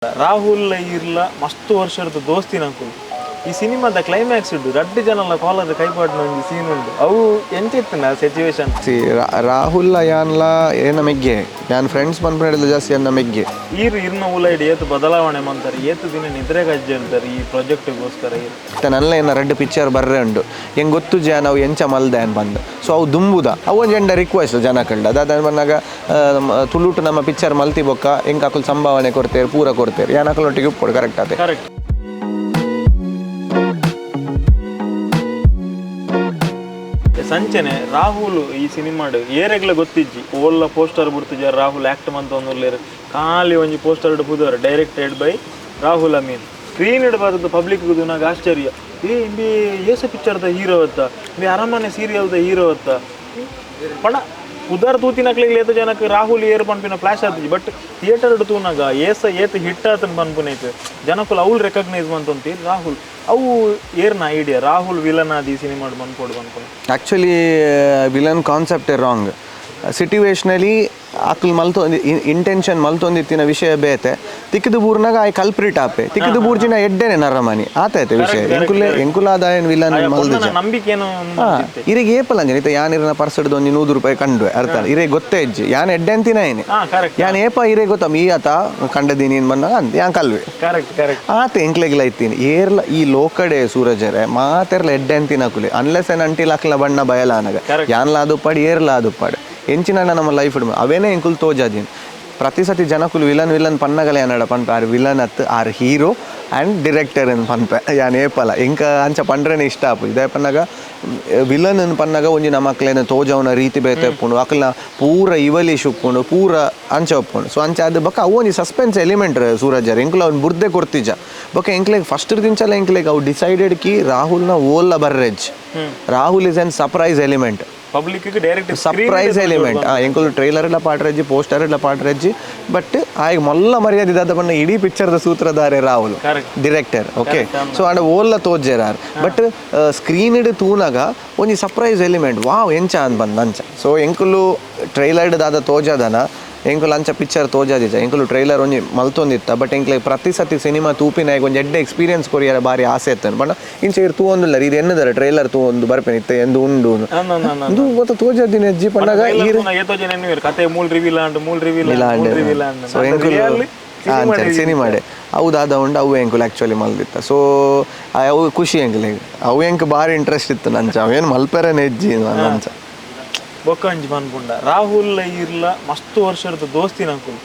Rahul ಇರ್ಲ ಮಸ್ತ್ ವರ್ಷದ ದೋಸ್ತಿನಕುಲು. ಈ ಸಿನಿಮಾದ ಕ್ಲೈಮ್ಯಾಕ್ಸ್ ಉಂಡು, ರಡ್ಡ್ ಜನಲ ಕಾಲರ್ ಕೈಪಾಡಿನ ಒಂಜಿ ಸೀನ್ ಉಂಡು. ಅವು ಎಂಚಿತ್ತಿನ ಸಿಚುವೇಶನ್? ಸಿ, ರಾಹುಲ್ ಯಾನ್ಲ ಏನ ಮೆಗ್ಗೆ, ಯಾನ್ ಫ್ರೆಂಡ್ಸ್ ಪನ್ಪುನ ಜಾಸ್ತಿ ಎನ್ನ ಮೆಗ್ಗೆ. ಈರ್ ಇರ್ನ ಉಲೈಡ್ ಏತ್ ಬದಲಾವಣೆ ಮಂತಾರೆ, ಏತ್ ದಿನ ನಿದ್ರೆ ಕಜ್ಜೆ ಈ ಪ್ರಾಜೆಕ್ಟ್ಗೋಸ್ಕರ ಈರ್? ನನ್ನ ಏನ ರಡ್ಡ್ ಪಿಕ್ಚರ್ ಬರ್ರೆ ಉಂಡು, ಎಂಗ್ ಗೊತ್ತು ಜ ನಾವು ಎಂಚ ಮಲ್ದೆ ಅನ್ ಬಂದು. ಸೊ ಅವು ದುಂಬುದ ಅವು ಒಂಜಿ ಎಂಡ ರಿಕ್ವೆಸ್ಟ್ ಜನಕಂಡ. ಅದಾದ ಬಂದಾಗ ತುಳುಟು ನಮ್ಮ ಪಿಕ್ಚರ್ ಮಲ್ತಿ ಬೊಕ್ಕ ಎಂಕ್ ಅಕುಲು ಸಂಭಾವನೆ ಕೊಡ್ತೇರು, ಪೂರ ಕೊಡ್ತೇರು, ಯಾನ್ ಅಕುಲೊಟ್ಟಿಗೆ ಉಪ್ಪೊಡು, ಕರೆಕ್ಟ್ ಆತೆ? ಕರೆಕ್ಟ್. ಸಂಚನೆ ರಾಹುಲ್ ಈ ಸಿನಿಮಾಡ್ ಏರೆಗ್ಲ ಗೊತ್ತಿಜ್ಜಿ, ಓಲ್ಲ ಪೋಸ್ಟರ್ ಬಿಡ್ತಿಜಾರ, ರಾಹುಲ್ ಆಕ್ಟ್ ಮಂತ ಒಂದುಲ್ಲೇರು, ಖಾಲಿ ಒಂಜಿ ಪೋಸ್ಟರ್ ಪುದರ್ directed by Rahul Amin. Screen ಬರೋದು ಪಬ್ಲಿಕ್ ತೂನಾಗ ಆಶ್ಚರ್ಯ, ಏ ಇಂಬಿ ಏಸ ಪಿಕ್ಚರ್ದ ಹೀರೋ ಅತ್ತ, ಇಂಬಿ ಅರಮನೆ ಸೀರಿಯಲ್ದ ಹೀರೋ ಅತ್ತ ಪಣ ಪುದರ್ ತೂತಿನಕ್ಲೆಗ್ ಏತ ಜನಕ್ಕೆ ರಾಹುಲ್ ಏರ್ ಪನ್ಪಿನ ಫ್ಲಾಶ್ ಆತಿಜಿ. ಬಟ್ ಥಿಯೇಟರ್ ತೂನಾಗ ಏಸ ಏತ್ ಹಿಟ್ ಆತನ್ ಪನ್ಪುನೇಕ್ ಜನಕುಲು ಅವ್ಲು ರೆಕಗ್ನೈಸ್ ಮಂತೊಂತಿ ರಾಹುಲ್. ಅವು ಏರ್ನ ಐಡಿಯಾ ರಾಹುಲ್ ವಿಲನ್ ಆದಿ ಸಿನಿಮಾ ಮನ್ಪೊಡು ಪನ್ಪುನ? Actually villain concept wrong. ಸಿಟುವೇಶ್ನಲ್ಲಿ ಅಕ್ಲು ಮಲ್ತೊಂದು ಇಂಟೆನ್ಷನ್ ಮಲ್ತೊಂದಿತ್ತಿನ ವಿಷಯ ಬೇತೆ, ತಿಕ್ಕದು ಬೂರ್ನಾಗ ಆಯ್ ಕಲ್ಪ್ರಿಟ್ ಆಪೆ, ತಿಕ್ಕದು ಬೂರ್ಜಿನ ಎಡ್ಡೆನೆ ನರಮನಿ ಆತಾಯ್ತೆ ವಿಷಯ. ಎಂಕುಲೆ ಎಂಕುಲಾದಾಯನ್ ವಿಲನ್ ಮಲ್ದಿಜ. ನಂಬಿಕೆನು. ಇರೆಗ್ ಏಪಲ್ ಅಂಜನೆ ಇತ್ತೆ ಯಾನ್ ಇರ್ನ ಪರ್ಸ್ ಒಂಜಿ 100 ರೂಪಾಯಿ ಕಂಡುವೆ ಅರ್ಥ, ಇರೆ ಗೊತ್ತೇ ಇಜ್ಜಿ ಯಾನ್ ಎಡ್ಡೆ ಅಂತಿನ ಏನೆ. ಯಾನ್ ಏಪ ಇರೆ ಗೊತ್ತ ಈ ಆತ ಕಂಡದೀನಿ ಬಂದಾಗ ಅಂತ ಯಾನ್ ಕಲ್ವೆ. Correct correct. ಆತ ಎಂಕ್ಲೆಗ್ಲ ಇತ್ತೀನಿ ಏರ್ಲ ಈ ಲೋಕಡೆ ಸೂರಜರೆ ಮಾತೆರ್ಲ ಎಡ್ಡೆ ಅಂತಿನ ಕುಲೆ ಅನ್ಲೆಸ್ ಏನ್ ಅಂಟಿಲ್ ಅಕ್ಲ ಬಣ್ಣ ಬಯಲಾನಗ ಯಾನ್ಲ ಆದುಪ್ಪಾಡು ಏರ್ಲ ಆದುಪ್ಪಾಡು ಎಂಚಿನ ನಮ್ಮ ಲೈಫ್ ಅವೇನೇ ಎಂಕುಲು ತೋಜಾದಿನ್. ಪ್ರತಿ ಸತಿ ಜನಕುಲು ವಿಲನ್ ವಿಲನ್ ಪನ್ನಗಲೆ ಅನ್ನಡ ಪನ್ಪೆ, ಆರ್ ವಿಲನ್ ಅತ್ R hero and director ಅನ್ ಪನ್ಪೆ ಯಾನ್ ಏಪಲ. ಎಂಕ ಅಂಚ ಪಂಡ್ರೇನೆ ಇಷ್ಟ ಆಪು. ಇದೇ ಪನ್ನಗ ವಿಲನ್ ಅನ್ ಪನ್ನಗ ಒಂಜಿ ನಮ್ಮಕ್ಲೇನ ತೋಜವನ ರೀತಿ ಬೇತೆ ಉಪ್ಪುಂಡು, ಅಕ್ಲ್ನ ಪೂರ ಇವಲಿಶ್ ಉಪ್ಪುಂಡು, ಪೂರ ಅಂಚ ಉಪ್ಪುಂಡು. ಸೊ ಅಂಚ ಅದು ಬೊಕ್ಕ ಅವು ಒಂಜಿ ಸಸ್ಪೆನ್ಸ್ ಎಲಿಮೆಂಟ್ ಸೂರಜರ್, ಎಂಕುಲು ಅವ್ನು ಬುರ್ದೆ ಕೊರ್ತಿಜ. ಬೊಕ್ಕ ಎಂಕ್ಲೆಗ್ ಫಸ್ಟ್ ದಿಂಚಲ ಎಂಕ್ಲೆಗ್ ಅವು ಡಿಸೈಡೆಡ್ ಕಿ ರಾಹುಲ್ನ ಓಲ್ಲ ಬರ್ರೆಜ್, Rahul is an surprise element. Public direct surprise element. ಎಂಕುಲು ಟ್ರೈಲರ್ ಎಲ್ಲ ಪಾಡ್ರೆಜ್ಜಿ, ಪೋಸ್ಟರ್ ಎಲ್ಲ ಪಾಡ್ರೆಜ್ಜಿ, ಬಟ್ ಆಯ್ಗ್ ಮೊಲ್ಲ ಮರ್ಯಾದೆ ದಾದ ಪಂಡ ಇಡೀ ಪಿಕ್ಚರ್ದ ಸೂತ್ರಧಾರೆ Rahul director. Okay, so and ಓಲ್ಲ ತೋಜೆರಾರ್, but screen ಇಡ್ ತೂನಾಗ ಒಂಜಿ surprise element, wow ಎಂಚ ಅಂದ್ ಬಂದ್ ಅಂಚ. ಸೊ ಎಂಕುಲು ಟ್ರೈಲರ್ ದಾದ ತೋಜಾದನ ಎಂಕುಲು ಅಂಚ ಪಿಕ್ಚರ್ ತೋಜಾದಿಜ. ಎಂಕುಲು ಟ್ರೈಲರ್ ಒಂಜಿ ಮಲ್ತೊಂದಿತ್ತ, ಬಟ್ ಎಂಕ್ಲೆ ಪ್ರತಿ ಸತಿ ಸಿನಿಮಾ ತೂಪಿನಾಗ ಒಂಜಿ ಎಡ್ಡೆ ಎಕ್ಸ್ಪೀರಿಯನ್ಸ್ ಕೊರಿಯರ ಬಾರಿ ಆಸೆ ಇತ್ತು. ಬಟ್ ಇಂಚ ಇರ್ ತೂವೊಂದುಲ್ಲ, ಇದು ಎನ್ನದರ ಟ್ರೈಲರ್ ತೂವೊಂದು ಬರ್ಪೇನೆ ಇತ್ತೆ ಎಂದು ಉಂಡು ಇಂದು ಗೊತ್ತ ತೋಜಾದಿನ ಅಜ್ಜಿ ಪಂಡಾಗ ಈರ್ ಏತೋ ಜನ ಎನ್ನುವೆರ್ ಕತೆ ಮೂಲ್ ರಿವೀಲ್ ಆಂಡ್, ಮೂಲ್ ರಿವೀಲ್ ಆಂಡ್, ಮೂಲ್ ರಿವೀಲ್ ಆಂಡ್. ಸೊ ಎಂಕುಲು ಸಿನಿಮಾಡೆ ಅವು ದಾದ ಉಂಡು ಅವು ಎಂಕುಲು ಆ್ಯಕ್ಚುಲಿ ಮಲ್ದಿತ್ತ. ಸೊ ಅವು ಖುಷಿ ಎಂಕ್ಲೆಗ್, ಅವು ಎಂಕ್ ಬಾರಿ ಇಂಟ್ರೆಸ್ಟ್ ಇತ್ತು ನಂಚ, ಅವೇನು ಮಲ್ಪೆರನೆ ಹೆಜ್ಜಿ ನಂಚ. ಬೊಕ್ಕ ಒಂಜಿ ಪನ್ಪುಂಡ ರಾಹುಲ್ ಇರ್ಲ ಮಸ್ತ್ ವರ್ಷದ ದೋಸ್ತಿನಕುಲು.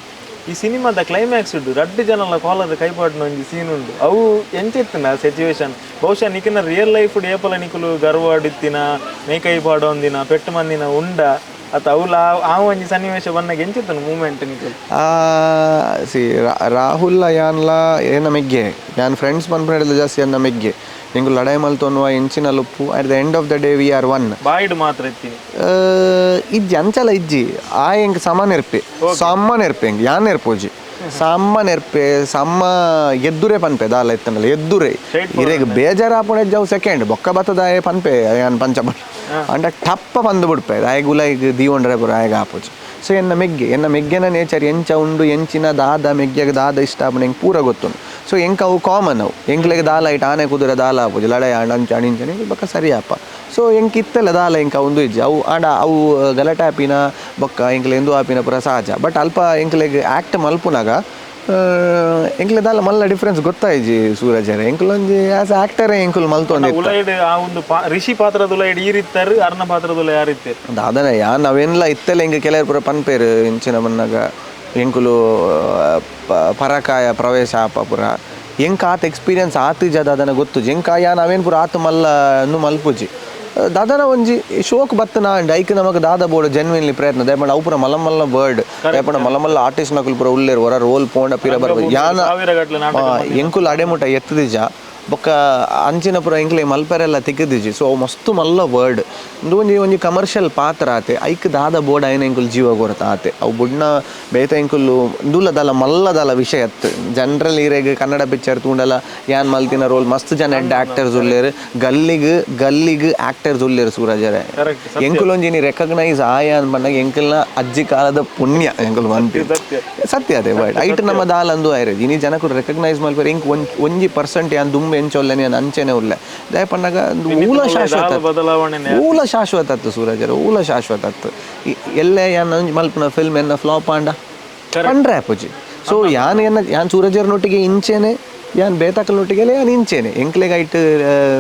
ಈ ಸಿನಿಮಾದ ಕ್ಲೈಮ್ಯಾಕ್ಸ್ ಉಂಡು, ರಡ್ಡ್ ಜನಲ ಕಾಲರ್ ಕೈಪಾಡಿನ ಒಂಜಿ ಸೀನ್ ಉಂಡು. ಅವು ಎಂಚಿತ್ತಿನ ಸಿಚುವೇಶನ್? ಬಹುಶಃ ನಿಕಿನ ರಿಯಲ್ ಲೈಫ್ ಏಪಲ ನಿಕುಲು ಗರ್ವಾಡಿತ್ತಿನ ಮೇಕೈ ಪಾಡೊಂದಿನ ಪೆಟ್ಟು ಮಂದಿನ ಉಂಡ ಅತ್ತ ಅವುಲ ಆ ಒಂಜಿ ಸನ್ನಿವೇಶ ಬಂದಾಗ ಎಂಚಿತ್ತನ ಮೂಮೆಂಟ್ ನಿಕುಲು? ಸಿ, ರಾಹುಲ್ ಯಾನ್ಲ ಏನ ಮೆಗ್ಗೆ, ಯಾನ್ ಫ್ರೆಂಡ್ಸ್ ಪನ್ಪುನ ಜಾಸ್ತಿ ಎನ್ನ ಮೆಗ್ಗೆ. ಎಂಕುಲು ಲಡಾಯಿ ಮಲ್ತೊನ್ನುವ ಎಂಚಿನ ಲುಪ್ಪು, at the end of the day we are one. Boiled ಮಾತ್ರ ಇತ್ತೀನಿ. ಇಜ್ಜಿ ಅಂಚಲ ಇಜ್ಜಿ, ಆ ಎಂಕ್ ಸಮ ನೆರ್ಪೆ, ಸಮ ನೆರ್ಪೆ ಎಂಕ್ ಯಾನ್ ನೆರ್ಪೋಜಿ, ಸಮ್ಮ ನೆರ್ಪೆ ಸಮ್ಮ ಎದ್ದುರೆ ಪನ್ಪೆ ದಾಲ ಇತ್ತನಲ್ಲ ಎದ್ದುರೆ ಇರೆಗ್ ಬೇಜಾರಾಪುಣ ಅವು ಸೆಕೆಂಡ್ ಬೊಕ್ಕ ಬತ್ತದಾಯೆ ಪನ್ಪೆ ಯಾನ್ ಪಂಚ ಅಂಡ ಟಪ್ಪ ಪಂದು ಬಿಡ್ಪೆ ಆಯಗ್ ಉಲಾಯಿಗ್ ದೀವೊಂಡ್ರೆ ಪೂರ ಆಯಗ್ ಆಪುಜಿ. ಸೊ ಎನ್ನ ಮೆಗ್ಗೆ, ಎನ್ನ ಮೆಗ್ಗೆನ ನೇಚರ್ ಎಂಚ ಉಂಡು, ಎಂಚಿನ ದಾದ ಮೆಗ್ಗೆಗ್ ದಾದ ಇಷ್ಟ ಆಪುಂಡು ಎಂಕ್ ಪೂರ ಗೊತ್ತುಂಡು. ಸೊ ಎಂಕ್ ಅವು ಕಾಮನ್, ಅವು ಎಂಕ್ಲೆಗ್ ದಾಲ ಐಟ್ ಆನೆ ಕುದುರೆ ದಾಲ ಆಪುಜಿ, ಲಡಾಯಿ ಆಂಡ ಅಂಚ ಅಂಚ ಬೊಕ್ಕ ಸರಿ ಆಪ. ಸೊ ಎಂಕ್ ಇತ್ತೆಲ್ಲ ದಾಲ ಎಂಕ್ ಅವು ಇಜ್ಜಿ ಅವು ಆಂಡ ಅವು ಗಲಾಟೆ ಆಪಿನ ಬೊಕ್ಕ ಎಂಕ್ಲೆ ಎಂದು ಆಪಿನ ಪೂರ ಸಹಜ. ಬಟ್ ಅಲ್ಪ ಎಂಕ್ಲೆಗ್ ಆ್ಯಕ್ಟ್ ಮಲ್ಪುನಾಗ ಎಂಕ್ಲೆ ದಾಲ ಮಲ್ಲ ಡಿಫ್ರೆನ್ಸ್ ಗೊತ್ತಾಯಿಜಿ ಸೂರಜರೆ. ಎಂಕುಲೊಂಜಿ ಆಸ್ ಆಕ್ಟರೇ ಎಂಕುಲು ಮಲ್ತೊಂದಿತ್ತ. ಉಲೈಡ್ ಆ ಒಂದು ಋಷಿ ಪಾತ್ರದ ಉಲೈಡ್ ಈರಿತ್ತರ್, ಅರ್ನ ಪಾತ್ರದ ಯಾರಿತ್ತರ್? ದಾದನ ಯಾನ್ ಅವೇನ್ಲ ಇತ್ತೆಲ್ಲ ಎಂಕ್ ಕೆಲವರು ಪೂರ ಪನ್ಪೇರು ಇಂಚಿನ ಬನ್ನಾಗ ಎಂಕುಲು ಪರಕಾಯ ಪ್ರವೇಶ ಆಪ ಪೂರ ಎಂಕ್ ಆತ ಎಕ್ಸ್ಪೀರಿಯನ್ಸ್ ಆತಿಜ ದಾದನ ಗೊತ್ತುಜಿ ಎಂಕ. ಯಾನ್ ಅವೇನ್ ಪೂರ ಆತ ಮಲ್ಲ ನು ಮಲ್ಪುಜಿ ದಾದನ ಒಂಜಿ ಶೋಕ್ ಬತ್ತನ ಅಂಡ್ ಐಕ್ ನಮಕ್ ದಾದ ಬೋಡು ಜೆನ್ವಿನ್ಲಿ ಪ್ರಯತ್ನ ದಯಪಂಡ ಅವು ಪೂರ ಮಲ್ಲ ಮಲ್ಲ ವರ್ಡ್, ದಯಪಂಡ ಮಲ್ಲ ಮಲ್ಲ ಆರ್ಟಿಸ್ಟ್ ನಕುಲು ಪೂರ ಉಲ್ಲೇರು, ಹೊರ ರೋಲ್ ಪೋಂಡ ಪಿರ ಬರ್ಪ ಯಾನ ಸಾವಿರ ಗಟ್ಲೆ ನಾಟಕ. ಎಂಕುಲು ಅಡೆಮುಟ ಎತ್ತದಿಜ. ಬೊಕ್ಕ ಅಂಚಿನ ಪೂರ ಎಂಕ್ಲೆ ಮಲ್ಪೆರೆಲ್ಲ ತಿಕ್ಕದಿಜಿ. ಸೊ ಅವು ಮಸ್ತ್ ಮಲ್ಲ ವರ್ಡ್. ಉಂದು ಒಂಜಿ ಒಂಜಿ ಕಮರ್ಷಿಯಲ್ ಪಾತ್ರ ಆತೆ, ಐಕ್ ದಾದ ಬೋರ್ಡ್ ಆಯ್ನ ಎಂಕುಲು ಜೀವ ಕೊರತ ಆತೆ. ಅವು ಬುಡ್ನ ಬೇತೆ ಎಂಕುಲು ಇಂದುಲ ದಾಲ ಮಲ್ಲ ದಾಲ ವಿಷಯ ಅತ್ತು. ಜನರಲ್ ಈರೆಗ್ ಕನ್ನಡ ಪಿಕ್ಚರ್ ತೂಂಡಲ ಯಾನ್ ಮಲ್ತಿನ ರೋಲ್ ಮಸ್ತ್ ಜನ ಎಡ್ಡೆ ಆಕ್ಟರ್ಸ್ ಉಲ್ಲೇರು, ಗಲ್ಲಿಗ್ ಗಲ್ಲಿಗ್ ಆಕ್ಟರ್ಸ್ ಉಲ್ಲೇರು ಸೂರಜರೆ. ಎಂಕುಲೊಂಜಿ ನೀ ರೆಕಗ್ನೈಸ್ ಆಯ ಅನ್ಪಂಡಾಗ ಎಂಕಲ್ನ ಅಜ್ಜಿ ಕಾಲದ ಪುಣ್ಯ ಎಂಕುಲು ಮನ್ಪಿ ಸತ್ಯ ಅದೇ ವರ್ಡ್ ಐಟ್ ನಮ್ಮ ದಾಲ ಅಂದು ಆಯ್ರೆ ಇನಿ ಜನಕುಲು ರೆಕಗ್ನೈಸ್ ಮಲ್ಪೆರ್. ಎಂಕ್ ಒಂಜಿ ಪರ್ಸೆಂಟ್ ಯಾನ್ ದುಂಬು ಎಂಚೊಲ್ಲೆ ಯಾನ್ ಅಂಚೆನೆ ಉಲ್ಲೆ ದಾಯೆ ಪನ್ನಗ ಊಲ ಶಾಶ್ವತ, ಊಲ ಶಾಶ್ವತ ಅತ್ತು ಸೂರಜರ, ಊಲ ಶಾಶ್ವತ ಅತ್ತು. ಎಲ್ಲೆ ಯಾನ್ ಮಲ್ಪುನ ಫಿಲ್ಮ್ ಎನ್ನ ಫ್ಲಾಪ್ ಆಂಡ ಪಂಡ್ರೆ ಆಪುಜಿ. ಸೊ ಯಾನ್ ಎನ್ನ ಯಾನ್ ಸೂರಜರ್ನೊಟ್ಟಿಗೆ ಇಂಚೆನೆ, ಯಾನ್ ಬೇತಕಲ್ನೊಟ್ಟಿಗೆಲ್ಲ ಯಾನ್ ಇಂಚೆನೆ ಎಂಕ್ಲೆಗ್ ಐಟ್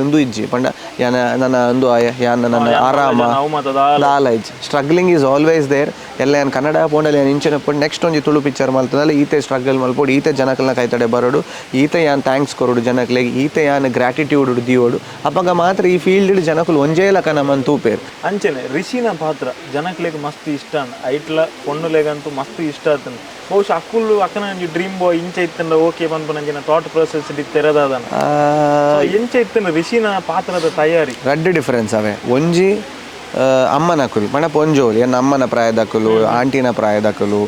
ಉಂದು ಇಜ್ಜಿ ಪಂಡ ಯಾನ ನನ್ನ ಒಂದು ಆಯ ಯಾನ್ ನನ್ನ ಆರಾಮ ದಾಲ ಇಜ್ಜಿ. Struggling is always there. ಎಲ್ಲ ಯಾನ್ ಕನ್ನಡ ಪೋಂಡಲ್ಲಿ ಯಾನ್ ಇಂಚೆನೆ ಪೋಂಡು ನೆಕ್ಸ್ಟ್ ಒಂಜಿ ತುಳು ಪಿಕ್ಚರ್ ಮಲ್ತದಲ್ಲ ಈತೆ ಸ್ಟ್ರಗಲ್ ಮಲ್ಪೋಡು, ಈತೆ ಜನಕಲ್ನ ಕೈತಡೆ ಬರೋಡು, ಈತೆ ಯಾನ್ thanks ಕೊರಡು ಜನಕ್ಲೆಗ್, ಈತೆ ಯಾನ್ ಗ್ರ್ಯಾಟಿಟ್ಯೂಡ್ ದಿಯೋಡು. ಅಪಗ ಮಾತ್ರ ಈ ಫೀಲ್ಡ್ ಜನಕುಲು ಒಂಜೇ ಲಕ ನಮ್ಮನ್ ತೂಪೇರು. ಅಂಚೆನೆ ರಿಷಿನ ಪಾತ್ರ ಜನಕ್ಲೆಗ್ ಮಸ್ತ್ ಇಷ್ಟ, ಐಟ್ಲ ಪೊಣ್ಣುಲೆಗಂತೂ ಮಸ್ತ್ ಇಷ್ಟ ಆತನ. ಬಹುಶಃ ಅಕ್ಕುಲು ಅಕ್ಕನ ಒಂಜಿ ಡ್ರೀಮ್ ಬಾಯ್ ಇಂಚ ಇತ್ತಂಡ ಓಕೆ ಪನ್ಪುನಂಚಿನ ಥಾಟ್ ಪ್ರೊಸೆಸ್ ಇತ್ತೆರದಾದನ ಎಂಚ ಇತ್ತಂಡ ರಿಷಿನ ಪಾತ್ರದ ತಯಾರಿ ರಡ್ಡ್ ಡಿಫರೆನ್ಸ್ ಅವೇ. ಒಂಜಿ ಅಮ್ಮನ ಅಕುಲು ಪಂಡ ಪೊಂಜೋಲು ಎನ್ನ ಅಮ್ಮನ ಪ್ರಾಯದಕುಲು ಆಂಟಿನ ಪ್ರಾಯದಕುಲು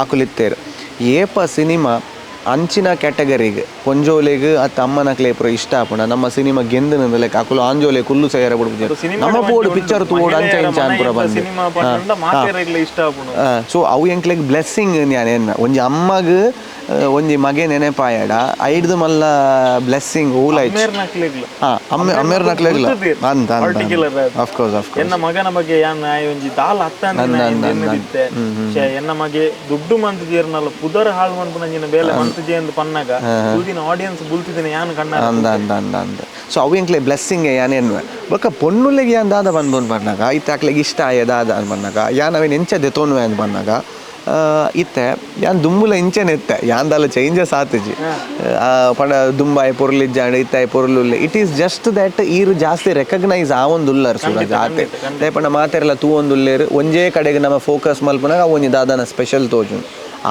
ಅಕುಲು ಇತ್ತೇರು. ಏಪ ಸಿನಿಮಾ ಅಂಚಿನ ಕ್ಯಾಟಗರಿಗೆ ಪೊಂಜೋಲೆಗ್ ಅತ್ತ ಅಮ್ಮನಕ್ಲೆ ಪೂರ ಇಷ್ಟ ಆಪುಂಡ ನಮ್ಮ ಸಿನಿಮಾ ಗೆಂದು ಲೆಕ್ಕ ಅಕುಲು ಆಂಜೋಲೆ ಕುಲ್ಲು ಸೇರ ಬಿಡ್ಪುಜೆರ್. ನಮ್ಮ ಪೋಡು ಪಿಕ್ಚರ್ ತೂವೊಡು ಅಂಚ ಇಂಚ ಅನ್ಪುರ ಬಂದು. ಸೊ ಅವು ಎಂಕ್ಲೆಗ್ ಬ್ಲೆಸ್ಸಿಂಗ್ ಯಾನ್ ಎನ್ನ ಒಂಜಿ ಅಮ್ಮಗ್ ಒಂಜಿ ಮಗೆ ನೆನೆಪಾಯಡ ಐಡ್ದು ಮಲ್ಲ ಬ್ಲೆಸ್ಸಿಂಗ್ ಊಲ ಅಮ್ಮೇರ್ನಕ್ಲೆಗ್ಲ ಅಂತ of course of course. ಎನ್ನ ಮಗನ ಬಗ್ಗೆ ಯಾನ್ ಒಂಜಿ ದಾಲ ಅತ್ತ ಎನ್ನದಿತ್ತೆ, ಎನ್ನ ಮಗೆ ದುಡ್ಡು ಮಂತಿಜೇರ್ನಲ್ಲ ಪುದರ್ ಹಾಳು ಮನ್ಪುನಂಚಿನ ಬೇಲೆ ಮಂತಿಜೆ ಎಂದು ಪನ್ನಗ ಬುಲ್ದಿನ ಆಡಿಯನ್ಸ್ ಬುಲ್ತಿದಿನ ಯಾನ್ ಕಣ್ಣ ಅಂದ ಅಂದ ಅಂದ ಅಂದ. ಸೊ ಅವು ಎಂಕ್ಲೆ ಬ್ಲೆಸ್ಸಿಂಗ್ ಯಾನ್ ಎನ್ನುವೆ. ಬೊಕ್ಕ ಪೊಣ್ಣುಲೆಗ್ ಯಾನ್ ದಾದ ಪನ್ಪುನ್ ಪನ್ನಾಗ ಐತ ಅಕ್ಲೆಗ್ ಇಷ್ಟ ಆಯ ದಾದ ಅಂದ್ ಪನ್ನಾಗ ಯಾನ್ ಅವೇನ್ ಎಂಚ ದೆತೊನುವೆ ಅಂದ್ ಪನ್ನಾಗ ಇತ್ತೆ ಯಾನ್ ದುಂಬುಲ ಇಂಚೆನೆ ಇತ್ತೆ ಯಾನ್ ದಾಲ ಚೇಂಜಸ್ ಆತಿಜಿ. ಪಂಡ ದುಂಬಾಯ್ ಪೊರ್ಲಿಜ್ಜಾಂಡ್ ಇತ್ತಾಯ್ ಪೊರ್ಲುಲ್ಲೆ. It is just that ಈರ್ ಜಾಸ್ತಿ ರೆಕಗ್ನೈಸ್ ಆವೊಂದುಲ್ಲರ್ ಸೂರಜ್ ಆತೆ. ದಾಯೆ ಪಂಡ ಮಾತೆರ್ಲ ತೂವೊಂದುಲ್ಲೇರ್, ಒಂಜೇ ಕಡೆಗ್ ನಮ್ಮ ಫೋಕಸ್ ಮಲ್ಪುನಾಗ ಅವು ಒಂಜಿ ದಾದನ ಸ್ಪೆಷಲ್ ತೋಜುಂಡು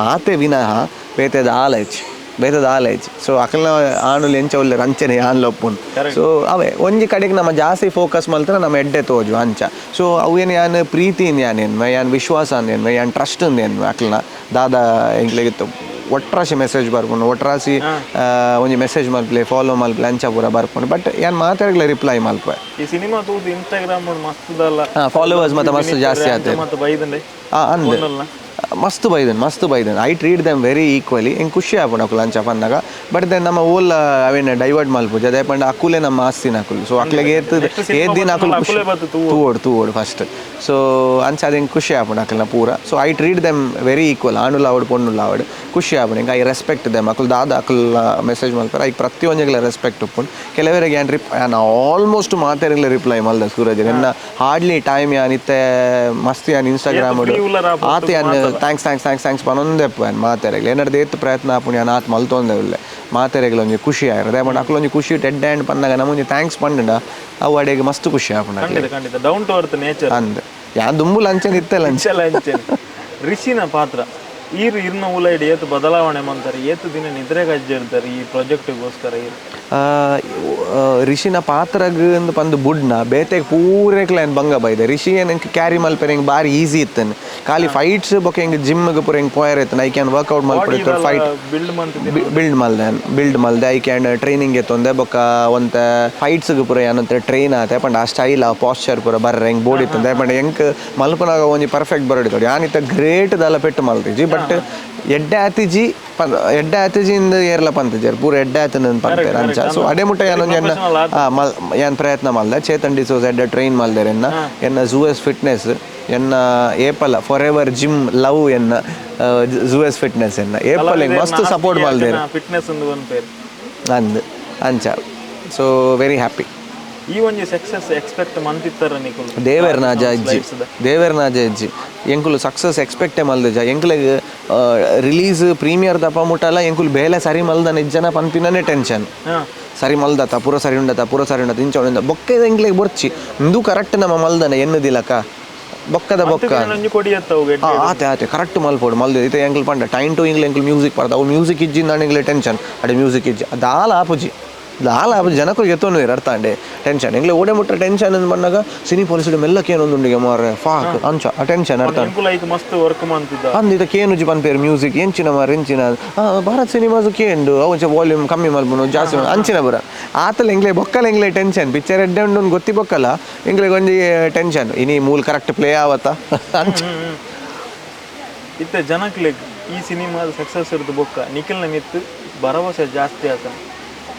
ಆತೆ ವಿನಃ ಬೇತೆ ದಾಲ ಇಜ್ಜಿ, ಬೇತೆ ದಾಲ ಇಜ್ಜಿ. ಸೊ ಅಕಲ್ನ ಆಣುಲು ಎಂಚ ಉಲ್ಲೇರ್ ಅಂಚೆನೆ ಯಾನ್ಲ ಒಪ್ಪುಂಡು. ಸೊ ಅವೇ ಒಂಜಿ ಕಡೆಗೆ ನಮ್ಮ ಜಾಸ್ತಿ ಫೋಕಸ್ ಮಲ್ತನ ನಮ್ಮ ಎಡ್ಡೆ ತೋಜು ಅಂಚ. ಸೊ ಅವೇನು ಯಾನ್ ಪ್ರೀತಿ ಯಾನ್ ಎನ್ವೆ, ಯಾನ್ ವಿಶ್ವಾಸ ಅಂದೇನ್ವೆ, ಯಾನ್ ಟ್ರಸ್ಟ್ ಅಂದೇನ್ವೆ ಅಕಲ್ನ ದಾದ ಎಂಕ್ಲೆಗಿತ್ತು ಒಟ್ರಾಸಿ ಮೆಸೇಜ್ ಬರ್ಪುಂಡು, ಒಟ್ರಾಸಿ ಒಂಜಿ ಮೆಸೇಜ್ ಮಲ್ಪಲೆ ಫಾಲೋ ಮಲ್ಪಲೆ ಅಂಚ ಪೂರ ಬರ್ಪುಂಡು. ಬಟ್ ಯಾನ್ ಮಾತೆರ್ಗ್ಲ ರಿಪ್ಲೈ ಮಲ್ಪೆ. ಈ ಸಿನಿಮಾ ತೂದು ಇನ್ಸ್ಟಾಗ್ರಾಮ್ ಮಸ್ತ್ ಫಾಲೋವರ್ಸ್ ಮತ್ತೆ ಮಸ್ತ್ ಜಾಸ್ತಿ ಆತೆ ಮತ್ತೆ ಬೈದಂಡೆ ಅಂದೆ ಮಸ್ತ್ ಬೈದನ್, ಮಸ್ತ್ ಬೈದನ್. I treat them very equally. ಎಂಕ್ ಖುಷಿ ಆಪುಂಡು ಅಕುಲು ಅಂಚ ಪನ್ನಗ. ಬಟ್ then ನಮ್ಮ ಓಲ್ ಅವೇನ ಡೈವರ್ಟ್ ಮಲ್ಪುಜ. ಅದೇ ಪಂಡ ಅಕುಲೆ ನಮ್ಮ ಆಸ್ತಿನ ಅಕುಲು. ಸೊ ಅಕ್ಲೆಗ್ ಏತ್ ಏತ್ ದಿನ ಅಕುಲು ತೂವೊಡು ತೂವೊಡು ಫಸ್ಟ್. ಸೊ ಅಂಚ ಅದು ಎಂಕ್ ಖುಷಿ ಆಪುಂಡು ಅಕಲ್ನ ಪೂರ. So I treat them very equal, ಆಣುಲ ಆವಡ್ ಪೊಣ್ಣುಲ ಆವಡ್ ಖುಷಿ ಆಪುಂಡು ಎಂಕ್. I respect them. ಅಕುಲು ದಾದ ಅಕುಲ್ ಮೆಸೇಜ್ ಮಲ್ಪೆರ್ ಐಕ್ ಪ್ರತಿಯೊಂಜಿಗ್ಲ ರೆಸ್ಪೆಕ್ಟ್ ಉಪ್ಪುಂಡು. ಕೆಲವರಿಗೆ ಯಾನ್ ಯಾನ್ ಆಲ್ಮೋಸ್ಟ್ ಮಾತೆರ್ಗ್ಲ ರಿಪ್ಲೈ ಮಲ್ದ ಸೂರಜ್. ಎನ್ನ ಹಾರ್ಡ್ಲಿ ಟೈಮ್ ಯಾನ್ ಇತ್ತೆ ಮಸ್ತ್ ಯಾನ್ ಇನ್ಸ್ಟಾಗ್ರಾಮ್ ಆತೆ ಯಾನ್ thanks thanks thanks thanks ಪನೊಂದೆಪ್ಪು ಯಾನ್ ಮಾತೆರೆಗ್ಲ. ಏನಾದ್ರು ಏತ್ ಪ್ರಯತ್ನ ಆಪುಂಡು ಯಾನ್ ಆತ್ ಮಲ್ತೊಂದೆ ಉಲ್ಲೆ. ಮಾತೆರೆಗ್ಲ ಒಂಜಿ ಖುಷಿ ಆಯಿರು. ದಾಯೆ ಪಂಡ ಅಕುಲೊಂಜಿ ಖುಷಿ ಎಡ್ಡೆ ಆ್ಯಂಡ್ ಪನ್ನಗ ನಮೊಂಜಿ thanks ಪಂಡ ಅವು ಅಡೆಗ್ ಮಸ್ತ್ ಖುಷಿ ಆಪುಂಡು ಖಂಡಿತ ಖಂಡಿತ. Down to earth nature ಅಂದ್ ಯಾನ್ ದುಂಬುಲ ಅಂಚೆನೆ ಇತ್ತೆಲ್ಲ ಅಂಚೆನೆ. ರಿಷಿನ ಪಾತ್ರ ಈರು ಇರ್ನ ಉಲೈಡ್ ಏತ್ ಬದಲಾವಣೆ ಮಂತಾರೆ, ಏತ್ ದಿನ ನಿದ್ರೆ ಕಜ್ಜಿರ್ತಾರೆ ಈ ಪ್ರಾಜೆಕ್ಟ್ಗೋಸ್ಕರ ಈರು? ರಿಷಿನ ಪಾತ್ರಗ್ ಅಂದ್ ಪಂದ್ ಬುಡ್ನ ಬೇತೆಗ್ ಪೂರೆಕ್ಲ ಏನ್ ಬಂಗ ಬೈದೆ. ರಿಷಿ ಏನ್ ಎಂಕ್ ಕ್ಯಾರಿ ಮಲ್ಪೆರೆ ಎಂಕ್ ಬಾರಿ ಈಸಿ ಇತ್ತನ್. ಖಾಲಿ ಫೈಟ್ಸ್ ಬೊಕ ಎಂಕ್ ಜಿಮ್ಗೆ ಪೂರ ಎಂಕ್ ಪೋಯರ್ ಇತ್ತನ್. I can workout ಮಲ್ಪೊಡಿತ್ತು, fight build ಮಲ್ದೆ, build ಮಲ್ದೆ. I can training ಎತ್ತೊಂದೆ ಬೊಕ ಒಂತೆ ಫೈಟ್ಸ್ಗೆ ಪೂರ ಯಾನಂತ ಟ್ರೈನ್ ಆತೆ. ಪಂಡ ಆ ಸ್ಟೈಲ್ ಆ ಪಾಶ್ಚರ್ ಪೂರ ಬರ್ರೆ ಎಂಕ್ ಬೋಡಿ ಇತ್ತಂದೆ. ಪಂಡ ಎಂಕ್ ಮಲ್ಪನಾಗ ಒಂಜಿ ಪರ್ಫೆಕ್ಟ್ ಬರೋಡಿತ್ತು. ಯಾನಿತ್ತ ಗ್ರೇಟ್ ದಾಲ ಪೆಟ್ಟು ಮಲ್ತಿಜಿ, ಬಟ್ ಎಡ್ಡೆ ಆತಿಜಿ ಎಡ್ಡೆ ಆತಿಜಿ ಇಂದ ಏರ್ಲ ಪಂತಿಜಾರ್ ಪೂರ ಎಡ್ಡೆ ಆತನ ಪಂತೇರ್ ಅಂಚ. ಸೊ ಅಡೆ ಮುಟ್ಟ ಯಾನೊಂಜಿ ಎನ್ನ ಯಾನ್ ಪ್ರಯತ್ನ ಮಲ್ದೆ. ಚೇತನ್ ಡಿಸೋಸ್ ಎಡ್ಡೆ ಟ್ರೈನ್ ಮಲ್ದೇರ್ ಎನ್ನ, ಎನ್ನ ಝೂಎಸ್ ಫಿಟ್ನೆಸ್ ಎನ್ನ ಏಪಲ for ever gym love ಎನ್ನ ಝೂಎಸ್ ಫಿಟ್ನೆಸ್ ಎನ್ನ ಏಪಲ್ ಮಸ್ತ್ ಸಪೋರ್ಟ್ ಮಲ್ದೇರ್ ಫಿಟ್ನೆಸ್ ಅಂದ್ ಅಂಚ. So very happy. ಈ ಒಂಜಿ ಸಕ್ಸಸ್ ಎಕ್ಸ್ಪೆಕ್ಟ್ ಮಂತಿತ್ತರ ನಿಕುಲು? ದೇವೆರ್ನಾಜ ಇಜ್ಜಿ, ದೇವೆರ್ನಾಜ ಇಜ್ಜಿ. ಎಂಕುಲು ಸಕ್ಸಸ್ ಎಕ್ಸ್ಪೆಕ್ಟೇ ಮಲ್ದಿಜ. ಎಂಕ್ಲೆಗ್ ರಿಲೀಸ್ ಪ್ರೀಮಿಯರ್ ದಪ ಮುಟ್ಟಲ್ಲ ಎಂಕುಲು ಬೇಲೆ ಸರಿ ಮಲ್ದನ ಇಜ್ಜನ ಪನ್ಪಿನನೇ ಟೆನ್ಷನ್. ಸರಿ ಮಲ್ದತ ಪೂರ ಸರಿ ಉಂಡತ ಪೂರ ಸರಿ ಉಂಡತ ಇಂಚ ಉಂಡ ಬೊಕ್ಕ ಎಂಕ್ಲೆಗ್ ಬೊರ್ಚಿ ಇಂದು ಕರೆಕ್ಟ್ ನಮ್ಮ ಮಲ್ದನ ಎನ್ನುದಿಲಕ ಬೊಕ್ಕದ ಬೊಕ್ಕ ಆತೆ ಆತೆ ಕರೆಕ್ಟ್ ಮಲ್ಪೋಡು ಮಲ್ದು. ಇತ್ತೆ ಎಂಕ್ಲು ಪಂಡ ಟೈಮ್ ಟು ಇಂಗ್ಲ ಎಂಕ್ಲು ಮ್ಯೂಸಿಕ್ ಪರ್ದ ಅವು ಮ್ಯೂಸಿಕ್ ಇಜ್ಜಿ ಎಂಕ್ಲೆ ಟೆನ್ಷನ್. ಅಡೆ ಮ್ಯೂಸಿಕ್ ಇಜ್ಜಿ ದಾಲ ಆಪುಜಿ. ದಾಲ ಜನಕ್ಕೂ ಎತ್ತೊಂದು ಅರ್ಥ ಅಂಡೆ ಟೆನ್ಷನ್ ಎಂಗ್ಲೆ ಓಡೆ ಮುಟ್ಟ ಟೆನ್ಷನ್ ಅಂದ್ ಬಂದಾಗ ಸಿನಿ ಪೊಲೀಸ್ ಮೆಲ್ಲಕ್ಕೆ ಏನೊಂದುಂಡಿಗೆ ಮಾರ್ರೆ ಫಾಕ್ ಅಂಚ ಆ ಟೆನ್ಷನ್ ಅರ್ಥ. ಎಂಕುಲ ಐಕ್ ಮಸ್ತ್ ವರ್ಕ್ ಮಂತಿದ್ದ ಅಂದ್ ಇದಕ್ಕೆ ಏನು ಪನ್ಪೇರು ಮ್ಯೂಸಿಕ್ ಎಂಚಿನ ಮಾರ್ ಎಂಚಿನ ಭಾರತ್ ಸಿನಿಮಾಸ್ ಕೇಂಡು ಅವು ವಾಲ್ಯೂಮ್ ಕಮ್ಮಿ ಮಲ್ಪುನು ಜಾಸ್ತಿ ಅಂಚಿನ ಬುರ ಆತಲ ಎಂಗ್ಲೆ ಬೊಕ್ಕಲ ಎಂಗ್ಲೆ ಟೆನ್ಷನ್ ಪಿಕ್ಚರ್ ಎಡ್ಡೆ ಉಂಡು ಗೊತ್ತಿ ಬೊಕ್ಕಲ ಎಂಗ್ಲೆ ಒಂಜಿ ಟೆನ್ಷನ್ ಇನಿ ಮೂಲ ಕರೆಕ್ಟ್ ಪ್ಲೇ ಆವತ್ತ ಅಂಚ. ಇತ್ತೆ ಜನಕ್ಲೆಗ್ ಈ ಸಿನಿಮಾದ ಸಕ್ಸಸ್ ಇರ್ದು ಬೊಕ್ಕ ನಿಖಿಲ್ನ ಮಿತ್ತು ಭರವಸೆ ಜಾಸ್ತಿ ಆತ.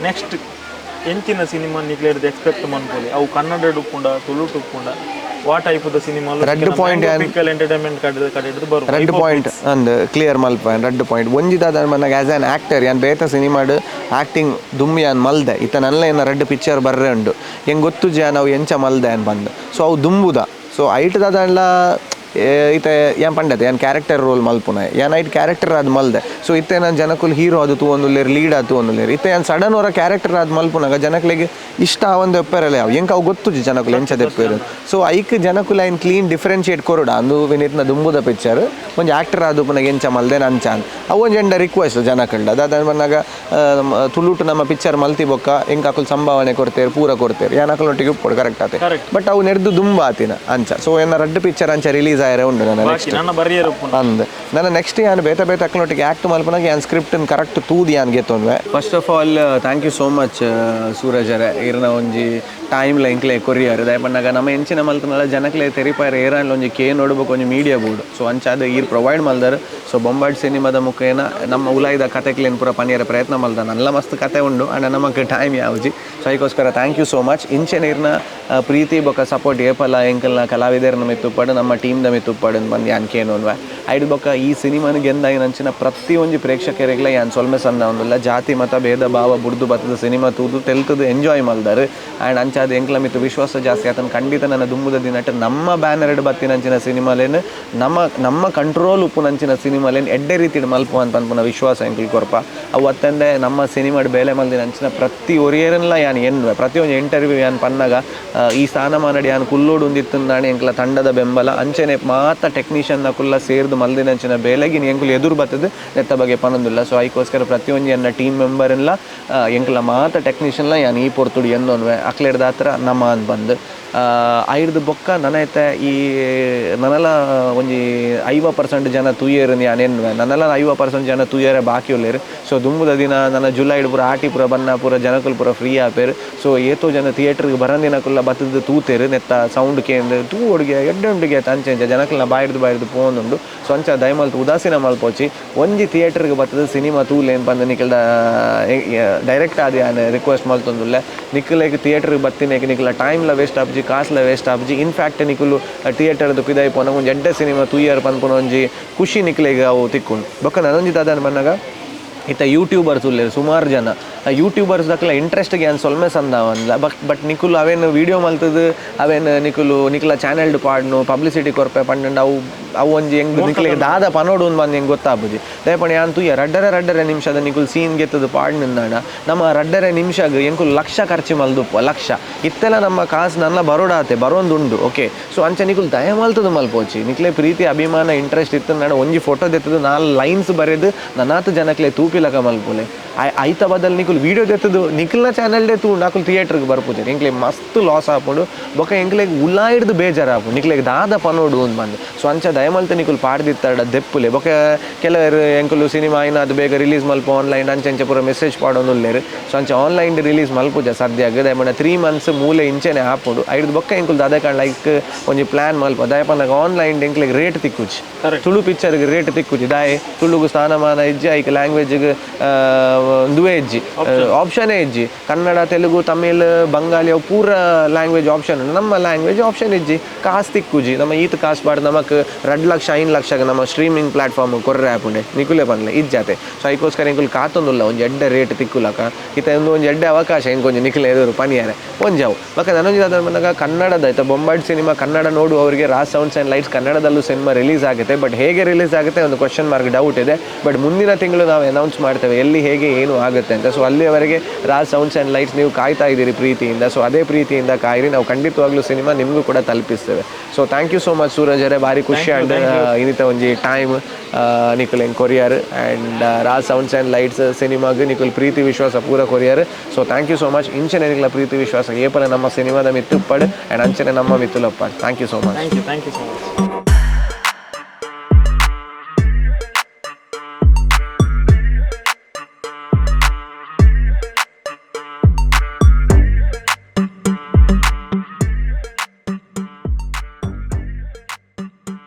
ನೆಕ್ಸ್ಟ್ ಎಂಚಿನ ಸಿನಿಮಾ ನಿಕ್ಲೇರ್ದು ಎಕ್ಸ್ಪೆಕ್ಟ್ ಮನ್ಪೊಲಿ ಅವು ಕನ್ನಡ ಉಪ್ಪುಂಡ ತುಳು ಉಪ್ಪುಂಡ ವಾ ಟೈಪ್ ದ ಸಿನಿಮಾ ರಡ್ಡ್ point entertainment ಕಡೆ ಹಿಡ್ದು ಬರು ರಡ್ಡ್ ಪಾಯಿಂಟ್ ಅಂದ್ ಕ್ಲಿಯರ್ ಮಲ್ಪ ರಡ್ಡ್ ಪಾಯಿಂಟ್ ಒಂಜಿ ದಾದ ಮನ್ನಾಗ as an actor ಯಾನ್ ಬೇತ ಸಿನಿಮಾಡ್ ಆಕ್ಟಿಂಗ್ ದುಮ್ಮಿ ಯಾನ್ ಮಲ್ದೆ ಇತ್ತ ನಲ್ಲ ಏನ ರಡ್ಡ್ ಪಿಕ್ಚರ್ ಬರ್ರೆ ಉಂಡು ಹೆಂಗೆ ಗೊತ್ತು ಜ ನಾವು ಎಂಚ ಮಲ್ದೆ ಅನ್ ಬಂದು ಸೊ ಅವು ದುಂಬುದ ಸೊ ಐಟ್ ದಾದನ್ಲ ಇತ್ತೆ ಯಾನ್ ಪಂಡತೆ ಯಾನ್ ಕ್ಯಾರೆಕ್ಟರ್ ರೋಲ್ ಮಲ್ಪುನ ಯಾನ್ ಐಟ್ ಕ್ಯಾರೆಕ್ಟರ್ ಅದು ಮಲ್ದೆ ಸೊ ಇತ್ತೆ ನಾನು ಜನಕ್ಕುಲ್ ಹೀರೋ ಅದು ತೂವೊಂದುಲ್ಲೇರು ಲೀಡ್ ಅದು ತೂವೊಂದುಲ್ಲೇರು ಇತ್ತೆ ಯಾನ್ ಸಡನ್ ಅವರ ಕ್ಯಾರೆಕ್ಟರ್ ಅದು ಮಲ್ಪುನಾಗ ಜನಕ್ಲೆಗ್ ಇಷ್ಟ ಆವಂದು ಎಪ್ಪೆರಲ್ಲ ಯಾವ ಎಂಕ್ ಅವು ಗೊತ್ತುಜಿ ಜನಕುಲು ಎಂಚ ದೆಪ್ಪೇರು ಸೊ ಐಕ್ ಜನಕುಲು ಐನ್ ಕ್ಲೀನ್ ಡಿಫ್ರೆನ್ಶಿಯೇಟ್ ಕೊರಡ ಅಂದು ವಿನೀತ್ನ ದುಂಬುದ ಪಿಕ್ಚರ್ ಒಂಜಿ ಆಕ್ಟರ್ ಆದು ಪುನಗ ಎಂಚ ಮಲ್ದೆ ಅಂಚ ಅಂದ್ ಅವು ಒಂಜಿ ಎಂಡ ರಿಕ್ವೆಸ್ಟ್ ಜನಕಲ್ಡ ಅದಾದ ಬಂದಾಗ ತುಳುಟು ನಮ್ಮ ಪಿಕ್ಚರ್ ಮಲ್ತಿ ಬೊಕ್ಕ ಎಂಕ್ ಅಕುಲು ಸಂಭಾವನೆ ಕೊಡ್ತೇರು ಪೂರ ಕೊಡ್ತೇರು ಯಾನ್ ಅಕುಲೊಟ್ಟಿಗೆ ಉಪ್ಪೊಡು ಕರೆಕ್ಟ್ ಆತೆ ಬಟ್ ಅವು ನೆರ್ದು ದುಂಬ ಆತಿನ ಅಂಚ ಸೊ ಏನ ರಡ್ಡ್ ಪಿಕ್ಚರ್ ಅಂಚ ರಿಲೀಸ್ ಆಯರೆ ಉಂಡು ನನ್ನ ಬಾಕಿ ನನ್ನ ಬರಿಯರ್ ಉಪ್ಪುಂಡ ಅಂದ್ ನನ್ನ ನೆಕ್ಸ್ಟ್ ಯಾನ್ ಬೇತೆ ಬೇತೆ ಅಕ್ಲೊಟ್ಟಿಗೆ ಆಕ್ಟ್ ಮಲ್ಪನಾಗ ಯಾನ್ ಸ್ಕ್ರಿಪ್ಟ್ ಕರೆಕ್ಟ್ ತೂದು ಯಾನ್ ಗೆತ್ತೊಂದ್ವೆ. First of all thank you so much ಸೂರಜರೆ ಇರ್ನ ಒಂಜಿ ಟೈಮ್ ಎಂಕ್ಲೆ ಕೊರಿಯರ್ ದಯಪನ್ನಾಗ ನಮ್ಮ ಎಂಚಿನ ಮಲ್ತನಲ್ಲ ಜನಕ್ಲೆ ತೆರಿಪಾಯರ್ ಏರಾಂಡ್ಲ ಒಂಜಿ ಕೆ ನೋಡ್ಬೇಕು ಒಂಜಿ media board so ಅಂಚಾದ ಈರ್ ಪ್ರೊವೈಡ್ ಮಲ್ದಾರ್ ಸೊ ಬೊಂಬಾಟ್ ಸಿನಿಮಾದ ಮುಖೇನ ನಮ್ಮ ಉಲಾಯ್ದ ಕತೆಕ್ಲೇನು ಪೂರ ಪನಿಯರ ಪ್ರಯತ್ನ ಮಲ್ದ ನಲ್ಲ ಮಸ್ತ್ ಕತೆ ಉಂಡು ಅಂಡ ನಮಕ್ ಟೈಮ್ ಯಾವ್ಜಿ ಸೊ ಅದಕ್ಕೋಸ್ಕರ thank you so much ಇಂಚೆನ ಇರ್ನ ಪ್ರೀತಿ ಬೊಕ್ಕ ಸಪೋರ್ಟ್ ಏಪಲ್ಲ ಎಂಕಲ್ನ ಕಲಾವಿದರನ್ನ ಮಿತ್ತುಪ್ಪಾಡು ನಮ್ಮ ಟೀಮ್ದ ಮಿತ್ತುಪ್ಪಾಡು ಬಂದು ಯಾನ್ ಕೇನೋನ್ವೆ ಐಡ್ ಬೊಕ್ಕ ಈ ಸಿನಿಮಾನ ಗೆಂದಾಯಿನ ಅಂಚಿನ ಪ್ರತಿಯೊಂಜಿ ಪ್ರೇಕ್ಷಕರಿಗ್ಲ ಯಾನ್ ಸೊಲ್ಮೆ ಸಣ್ಣ ಒಂದುಲ್ಲ ಜಾತಿ ಮತ ಭೇದ ಭಾವ ಬುಡ್ದು ಬತ್ತದ ಸಿನಿಮಾ ತೂದು ತೆಲ್ತದು ಎಂಜಾಯ್ ಮಲ್ದಾರು ಆ್ಯಂಡ್ ಅಂಚಾದ ಎಂಕ್ಲ ಮಿತ್ತು ವಿಶ್ವಾಸ ಜಾಸ್ತಿ ಆತನ ಖಂಡಿತ ನನ್ನ ದುಂಬುದ ದಿನಟ್ ನಮ್ಮ ಬ್ಯಾನರ್ ಬತ್ತಿನಂಚಿನ ಸಿನಿಮಾಲೇನು ನಮ್ಮ ನಮ್ಮ ಕಂಟ್ರೋಲ್ ಉಪ್ಪುನಂಚಿನ ಸಿನಿಮಾಲೇನು ಎಡ್ಡೆ ರೀತಿಡ್ ಮಲ್ಪು ಅಂತ ಪನ್ಪುನ ವಿಶ್ವಾಸ ಎಂಕುಲ್ ಕೊರ್ಪ ಅವು ಅತ್ತಂದೆ ನಮ್ಮ ಸಿನಿಮಾಡ್ ಬೇಲೆ ಮಲ್ದಿನ ಅಂಚಿನ ಪ್ರತಿ ಒರಿಯರನ್ಲ ಯಾನ್ ಎನ್ನುವೆ ಪ್ರತಿಯೊಂದು ಇಂಟರ್ವ್ಯೂ ಯಾನ್ ಪನ್ನಾಗ ಈ ಸ್ಥಾನಮಾನಡ್ ಯಾನ್ ಕುಲ್ಲೋಡು ಉಂದಿತ್ತುಂದಾಣೆ ಎಂಕ್ಲ ತಂಡದ ಬೆಂಬಲ ಅಂಚನೆ ಮಾತ ಟೆಕ್ನಿಷಿಯನ್ ಕುಲ್ಲ ಸೇರ್ದು ಮಲ್ದಿನಂಚಿನ ಬೇಲೆಗೆ ಎಂಕುಲು ಎದುರು ಬತ್ತದು ನೆತ್ತ ಬಗ್ಗೆ ಪನೊಂದುಲ್ಲ ಸೊ ಐಕೋಸ್ಕರ ಪ್ರತಿಯೊಂದು ಎನ್ನ ಟೀಮ್ ಮೆಂಬರ್ನ್ಲ ಎಂಕ್ಲ ಮಾತ ಟೆಕ್ನಿಷಿಯನ್ಲ ಯಾನ್ ಈ ಪೊರ್ತುಡು ಎನ್ನೊನ್ವೆ ಅಕ್ಲೆಡ್ದ ಹತ್ರ ನಮ್ಮ ಅಂದ್ ಬಂದು ಐರ್ದು ಬೊಕ್ಕ ನನೈತೆ ಈ ನನಲ ಒಂಜಿ 50% ಜನ ತೂಯೇರು ಯಾನ್ ಎನ್ನುವೆ ನನ್ನಲ 50% ಜನ ತೂಯೇರೆ ಬಾಕಿ ಉಲ್ಲೇರು ಸೊ ದುಂಬುದ ದಿನ ನನ್ನ ಜುಲೈ ಪೂರ ಆಟಿ ಪೂರ ಬನ್ನ ಪೂರ ಜನಕುಲು ಪೂರ ಫ್ರೀ ಆಪೇರು ಸೊ ಏತೋ ಜನ ಥಿಯೇಟರ್ಗೆ ಬರಂದಿನಕುಲ್ಲ ಬತ್ತದ ತೂತೇರು ನೆತ್ತ ಸೌಂಡ್ ಕೇಂದ್ರ ತೂ ಒಡುಗೆ ಎಡ್ಡೆ ಉಂಡುಗೆ ಅಂಚೆ ಅಂಚೆ ಜನಕುಲ್ನ ಬಾಯಿಡ್ದು ಬಾಯಿಡ್ದು ಪೋಂದುಂಡು ಸೊ ಅಂಚ ದಯಮಲ್ತು ಉದಾಸೀನ ಮಲ್ಪೋಚಿ ಒಂಜಿ ಥಿಯೇಟರ್ಗೆ ಬತ್ತದ ಸಿನಿಮಾ ತೂಲೇನು ಬಂದು ನಿಖಲ್ದ ಡೈರೆಕ್ಟ್ ಆದ ಯಾನ್ ರಿಕ್ವೆಸ್ಟ್ ಮಲ್ತೊಂದುಲ್ಲೆ ನಿಕ್ಕಲೆಗ್ ಥಿಯೇಟರ್ಗೆ ಬತ್ತಿನೇಕ ನಿಖಲ ಟೈಮ್ಲ ವೇಸ್ಟ್ ಆಪ್ಜಿ ಕಾಸ್ಲ ವೇಸ್ಟ್ ಆಪ್ಜಿ ಇನ್ಫ್ಯಾಕ್ಟ್ ನಿಕುಲು ಥಿಯೇಟರ್ದು ಪಿದಾಯಿ ಪೋನ ಒಂಜಿ ಎಡ್ಡೆ ಸಿನಿಮಾ ತೂಯರ್ ಪನ್ಪುನ ಒಂಜಿ ಖುಷಿ ನಿಕ್ಲೆಗ್ ಅವು ತಿಕ್ಕುಂಡು ಬೊಕ್ಕ ನನೊಂಜಿ ದಾದನ್ ಬನ್ನಾಗ ಇತ್ತ ಯೂಟ್ಯೂಬರ್ಸ್ ಉಲ್ಲೇರು ಸುಮಾರು ಜನ ಯೂಟ್ಯೂಬರ್ಸ್ ದಕ್ಲ ಇಂಟ್ರೆಸ್ಟ್ಗೆ ಯಾನ್ ಸೊಲ್ಮೆ ಸಂದಾವನ್ಲ ಬಟ್ ಬಟ್ ನಿಕುಲು ಅವೇನು ವೀಡಿಯೋ ಮಲ್ತದು ಅವೇನು ನಿಕುಲು ನಿಕ್ಲ ಚಾನೆಲ್ಡ್ ಪಾಡ್ನು ಪಬ್ಲಿಸಿಟಿ ಕೊರ್ಪೆ ಪಂಡ ಅವು ಅವು ಒಂಜಿ ಹೆಂಗ್ ನಿಕ್ಲೆಗ್ ದಾದ ಪನೋಡು ಒಂದು ಬಂದು ಹೆಂಗೆ ಗೊತ್ತಾಪುಜಿ ದಯಪಣಿ ಯಾನ್ ತೂಯ ರಡ್ಡರೆ ರಡ್ಡರೆ ನಿಮಿಷದ ನಿಕುಲು ಸೀನ್ ಗೆತ್ತದು ಪಾಡ್ನಿಂದಾಣ ನಮ್ಮ ರಡ್ಡರೆ ನಿಮಿಷಗ್ ಎಂಕುಲು ಲಕ್ಷ ಖರ್ಚು ಮಲ್ದುಪ್ಪ ಲಕ್ಷ ಇತ್ತೆಲ್ಲ ನಮ್ಮ ಕಾಸು ನನ್ನ ಬರೋಡಾತೆ ಬರೋಂದುಂಡು ಓಕೆ ಸೊ ಅಂಚ ನಿಕುಲು ದಯ ಮಲ್ತದು ಮಲ್ಪೋಚಿ ನಿಕ್ಲೆ ಪ್ರೀತಿ ಅಭಿಮಾನ ಇಂಟ್ರೆಸ್ಟ್ ಇತ್ತು ನಾಡ ಒಂಜಿ ಫೋಟೋ ದೆತ್ತದು 4 ಲೈನ್ಸ್ ಬರೆದು ನನಾತ್ ಜನಕ್ಲೆ ತೂಪಿಲಕ ಮಲ್ಪುಲೆ ಐತ ಬದಲ್ ನಿಕುಲು ವೀಡಿಯೋ ದೆತ್ತದು ನಿಖಲ್ನ ಚಾನೆಲ್ ಡೆ ತೂ ನಾಕುಲು ಥಿಯೇಟರ್ಗೆ ಬರ್ಪುಜೆ ಎಂಕ್ಲೆ ಮಸ್ತ್ ಲಾಸ್ ಆಪುಂಡು ಬೊಕ್ಕ ಎಂಕ್ಲೆಗ್ ಉಲಾಯಿಡ್ದು ಬೇಜಾರು ಆಪುಂಡು ನಿಕ್ಲೆಗ್ ದಾದ ಪನೋಡು ಅಂದ್ ಬಂದು ಸೊ ಅಂಚ ದಯಮಲ್ತ ನಿಕುಲು ಪಾಡ್ದಿತ್ತಾಡ ದೆಪ್ಪುಲೆ ಬೊಕ್ಕ ಕೆಲವರು ಎಂಕುಲು ಸಿನಿಮಾ ಐನ ಅದು ಬೇಗ ರಿಲೀಸ್ ಮಲ್ಪ ಆನ್ಲೈನ್ ಅಂಚೆ ಅಂಚೆ ಪೂರ ಮೆಸೇಜ್ ಪಾಡೊಂದುಲ್ಲೇರು ಸೊ ಅಂಚೆ ಆನ್ಲೈನ್ ರಿಲೀಸ್ ಮಲ್ಪುಜ ಸದ್ಯಾಗ ದಯಮಂಡ 3 ಮಂತ್ಸ್ ಮೂಲೆ ಇಂಚೆನೆ ಆಪುಂಡು ಐಡ್ದು ಬೊಕ್ಕ ಎಂಕುಲು ದಾದ ಕಾಂಡ್ ಲೈಕ್ ಒಂಜಿ ಪ್ಲಾನ್ ಮಲ್ಪ ದಯಪನ್ನಾಗ ಆನ್ಲೈನ್ ಎಂಕ್ಲೆಗ್ ರೇಟ್ ತಿಕ್ಕುಜಿ ತುಳು ಪಿಕ್ಚರ್ಗೆ ರೇಟ್ ತಿಕ್ಕುಜಿ ದಾಯೆ ತುಳುಗು ಸ್ಥಾನಮಾನ ಇಜ್ಜಿ ಐಕ್ ಲ್ಯಾಂಗ್ವೇಜ್ಗೆ ಒಂದುವೇ ಇಜ್ಜಿ ಆಪ್ಷನೇ ಇಜ್ಜಿ ಕನ್ನಡ ತೆಲುಗು ತಮಿಳ್ ಬಂಗಾಲಿ ಅವು ಪೂರ ಲ್ಯಾಂಗ್ವೇಜ್ ಆಪ್ಷನ್ ನಮ್ಮ ಲ್ಯಾಂಗ್ವೇಜ್ ಆಪ್ಷನ್ ಇಜ್ಜಿ ಕಾಸು ತಿಕ್ಕುಜಿ ನಮ್ಮ ಈತ ಕಾಸು ಬಾರ್ದು ನಮಕ್ 2 ಲಕ್ಷ 5 ಲಕ್ಷ ನಮ್ಮ ಸ್ಟ್ರೀಮಿಂಗ್ ಪ್ಲಾಟ್ಫಾರ್ಮ್ ಕೊರ್ರೆ ಆಪುಂಡೆ ನಿಕುಲೆ ಪನ್ಲೆ ಇಜ್ಜಾತೆ ಸೊ ಐಕೋಸ್ಕರ ಎಂಕುಲು ಕಾತೊಂದುಲ್ಲ ಒಂಜಿ ಎಡ್ಡೆ ರೇಟ್ ತಿಕ್ಕುಲಕ ಇತ್ತ ಒಂದು ಒಂಜಿ ಎಡ್ಡೆ ಅವಕಾಶ ಎಂಕೊಂಜಿ ನಿಖಿಲ ಎದುರು ಪನಿಯಾರೆ ಒಂಜಾವು ಬೊಕ್ಕ ನನೊಂಜಿ ದಾದ ಬಂದಾಗ ಕನ್ನಡದ ಆಯ್ತಾ ಬೊಂಬಾಟ್ ಸಿನಿಮಾ ಕನ್ನಡ ನೋಡು ಅವರಿಗೆ ರಾಜ್ sounds and lights ಕನ್ನಡದಲ್ಲೂ ಸಿನಿಮಾ ರಿಲೀಸ್ ಆಗುತ್ತೆ ಬಟ್ ಹೇಗೆ ರಿಲೀಸ್ ಆಗುತ್ತೆ ಒಂದು question mark doubt ಇದೆ ಬಟ್ ಮುಂದಿನ ತಿಂಗಳು ನಾವು ಅನೌನ್ಸ್ ಮಾಡ್ತೇವೆ ಎಲ್ಲಿ ಹೇಗೆ ಏನು ಆಗುತ್ತೆ ಅಂತ. ಸೊ ಅಲ್ಲಿಯವರೆಗೆ ರಾಜ್ ಸೌಂಡ್ಸ್ ಆ್ಯಂಡ್ ಲೈಟ್ಸ್ ನೀವು ಕಾಯ್ತಾ ಇದ್ದೀರಿ ಪ್ರೀತಿಯಿಂದ. ಸೊ ಅದೇ ಪ್ರೀತಿಯಿಂದ ಕಾಯಿರಿ, ನಾವು ಖಂಡಿತವಾಗ್ಲೂ ಸಿನಿಮಾ ನಿಮಗೂ ಕೂಡ ತಲುಪಿಸ್ತೇವೆ. So thank you so much Suraj ಅವರೇ, ಭಾರಿ ಖುಷಿ ಆ್ಯಂಡ್ ಇನ್ನಿತ ಒಂಜಿ ಟೈಮ್ ನಿಕುಲ್ ಕೊರಿಯರ್ and Raj sounds and lights ಸಿನಿಮಾಗ್ ನಿಕುಲ್ ಪ್ರೀತಿ ವಿಶ್ವಾಸ ಪೂರ courier. So thank you so much. ಇಂಚನೆ ನಿಕಲ ಪ್ರೀತಿ ವಿಶ್ವಾಸ ಏಪಲ ನಮ್ಮ ಸಿನಿಮಾದ ಮಿತ್ತು ಉಪ್ಪಡ್ ಆ್ಯಂಡ್ ಅಂಚನೆ ನಮ್ಮ ಮಿತ್ತುಲಪ್ಪಾಡ್. Thank you so much. Thank you, thank you so much.